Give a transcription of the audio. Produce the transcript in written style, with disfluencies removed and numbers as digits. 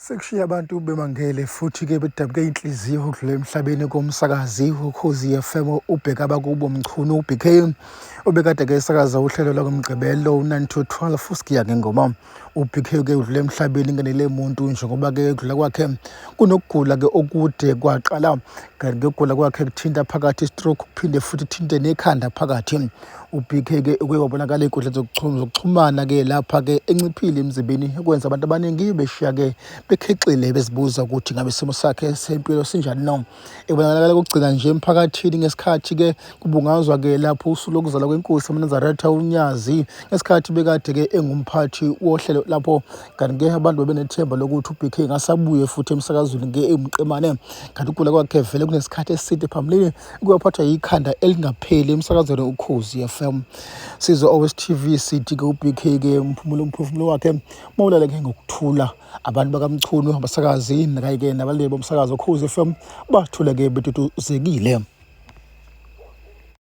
Sekushiya abantu bemangele futhi-ke bedabuke inhliziyo ukudlula emhlabeni komsakazi woKhozi FM uBheka Abakubo Mchunu uBK obekade-ke esakaza uhlelo lwakuMgqibelo u-9 to 12 uSigiya Ngengoma. UBK-ke udlule emhlabeni ngenele muntu njengoba-ke ukudlula kwakhe kunokugula-ke okude kwaqala kanti ukugula kwakhe kuthinta phakathi i-stroke kuphinde futhi kuthinte nekhanda phakathi. UBK-ke uke wabonakala ey'nkundleni zokuxhumana-ke lapha-ke enciphile emzimbeni okwenza abantu abaningi beshiya-ke bekhexile bezibuza ukuthi ngabe isimo sakhe sempilo sinjani no. Ebonakala kokugcina nje emphakathini ngesikhathi-ke kubungazwa-ke lapho usuku lokuzalwa kwenkosi amaNazaretha uNyazi ngesikhathi bekade-ke engumphathi wohlelo lapho kanti-ke abantu bebenethemba lokuthi uBK ngasabuye futhi emsakazweni ke ewumqemane kanti ukugula kwakhe vele kunesikhathi eside phambilini kuyaphathwa yikhanda elingapheli emsakazweni uKhozi FM. Sizwe OSTV sithi ke uBK ke umphumulo umphefumulo wakhe mawulale ke ngokuthula abantu bakaMchunu abasakazi nakayi ke nabaleli bomsakazo uKhozi FM bathule ke beduduzekile.